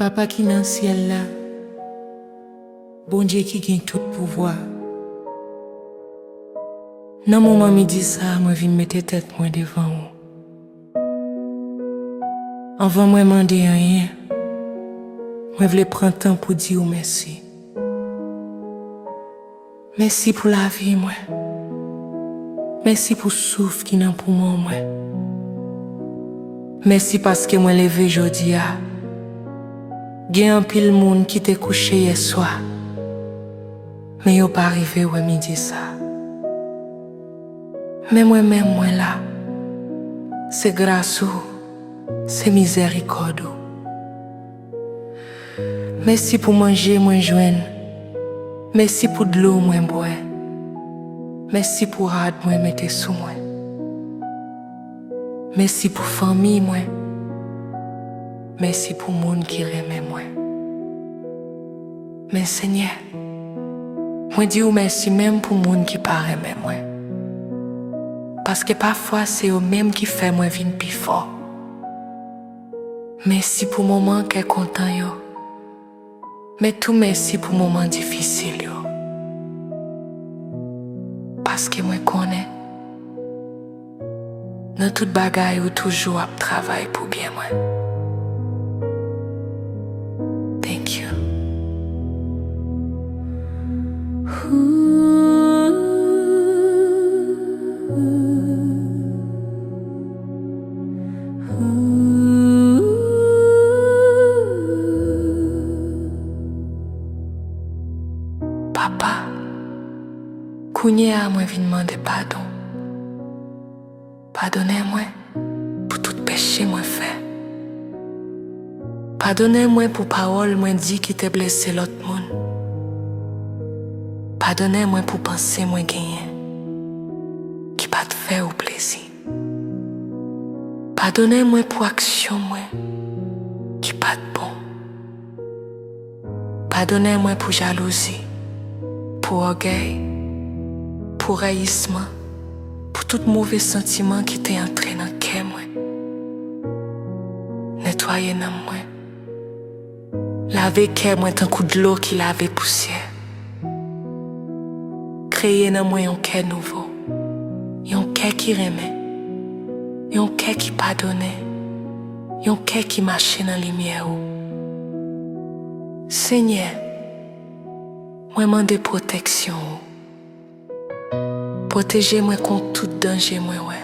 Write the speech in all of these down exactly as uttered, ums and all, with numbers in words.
Papa ki nan syèl la, Bondye ki gen tout pouvwa, nan moman midi sa a, mwen vin mete tèt mwen devan ou. Anvan mwen mande anyen, mwen vle pran tan pou di w mèsi. Mèsi pou lavi mwen. Mèsi pou souf ki nan poumon mwen. Mèsi paske mwen leve jodi a. Gen anpil moun ki te kouche yèswa, men yo pa rive wè midi sa. Men mwen menm, mwen la. Se gras ou, se mizèrikòd ou. Mèsi pou manje mwen jwenn. Mèsi pou dlo mwen bwè. Mèsi pou rad mwen mete sou mwen. Mèsi pou fanmi mwen. Mèsi pou moun ki renmen mwen. Men Senyè, mwen di w mèsi menm pou moun ki pa renmen mwen. Paske pafwa se yo menm ki fè mwen vin pi fò. Mèsi pou moman kè kontan yo. Men tou mèsi pou moman difisil yo. Paske mwen konnen, nan tout bagay ou toujou ap travay pou byen mwen. Thank you. Papa, kounye a mwen vin mande padon. Padonnen mwen pou tout peche mwen fè. Padonnen mwen pou pawòl mwen di ki te blese lòt moun. Padonnen mwen pou panse mwen genyen ki pa t fè ou plezi. Padonnen mwen pou aksyon mwen ki pa t bon. Padonnen mwen pou jalouzi, pou ògèy, pou rayisman, pou tout move santiman ki te antre nan kè mwen. Netwaye nanm mwen. Lave kè mwen tankou dlo ki lave pousyè. Kreye nan mwen yon kè nouvo, yon kè ki renmen, yon kè ki padonnen, yon kè ki mache nan limyè ou. Senyè, mwen mande pwoteksyon ou. Pwoteje mwen kont tout danje mwen wè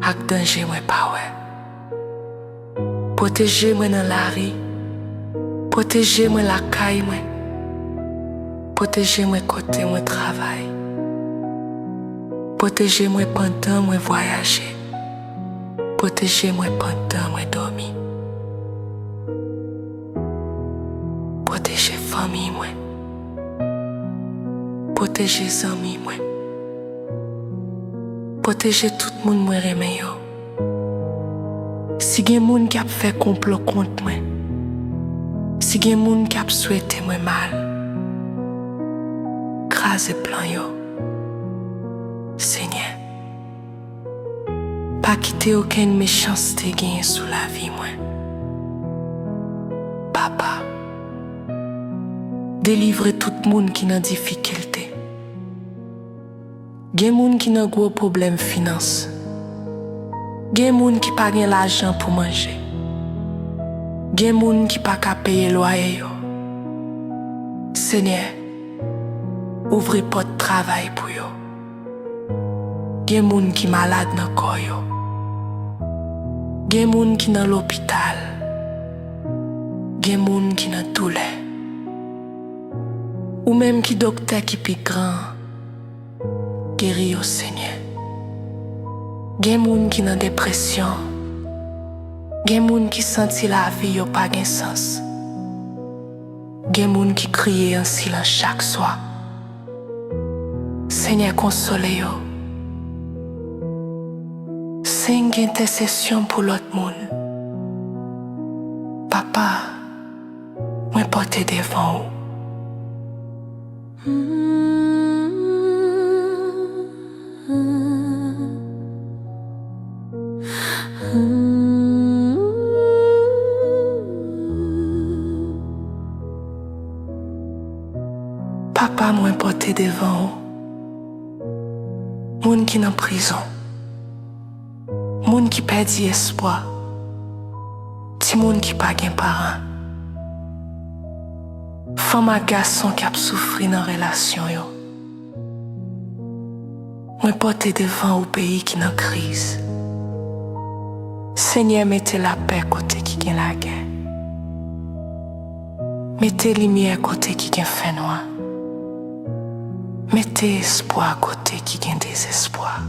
ak danje mwen pa wè. Pwoteje mwen nan lari. Pwoteje mwen lakay mwen. Pwoteje mwen kote mwen travay. Pwoteje mwen pandan mwen vwayaje. Pwoteje mwen pandan mwen dòmi. Pwoteje fanmi mwen. Pwoteje zanmi mwen. Pwoteje tout moun mwen renmen yo. Si gen moun k ap fè konplo kont mwen, si gen moun k ap swete mwen mal, kraze plan yo, Senyè. Pa kite okenn mechanste genyen sou lavi mwen. Papa, delivre tout moun ki nan difikilte. Gen moun ki nan gwo pwoblèm finans. Gen moun ki pa gen lajan pou manje. Gen moun ki pa ka peye lwaye yo. Senyè, ouvri pòt travay pou yo. Gen moun ki malad nan kò yo. Gen moun ki nan lopital. Gen moun ki nan doulè. Ou menm ki doktè ki pi gran an, geri yo, Senyè. Gen moun ki nan depresyon. Gen moun ki santi lavi yo pa gen sans. Gen moun ki kriye an silans chak swa. Senyè, konsole yo. Seng entèsesyon pou lòt moun. Papa, mwen pote devan ou. devan ou. Moun ki nan prizon. Moun ki pèdi espwa. Timoun ki pa gen paran. Fanm ak gason k ap soufri nan relasyon yo. Mwen pote devan ou peyi ki nan kriz. Senyè, mete lapè kote ki gen lagè. Mete limyè kote ki gen fènwa. Mete espwa kote ki gen dezespwa.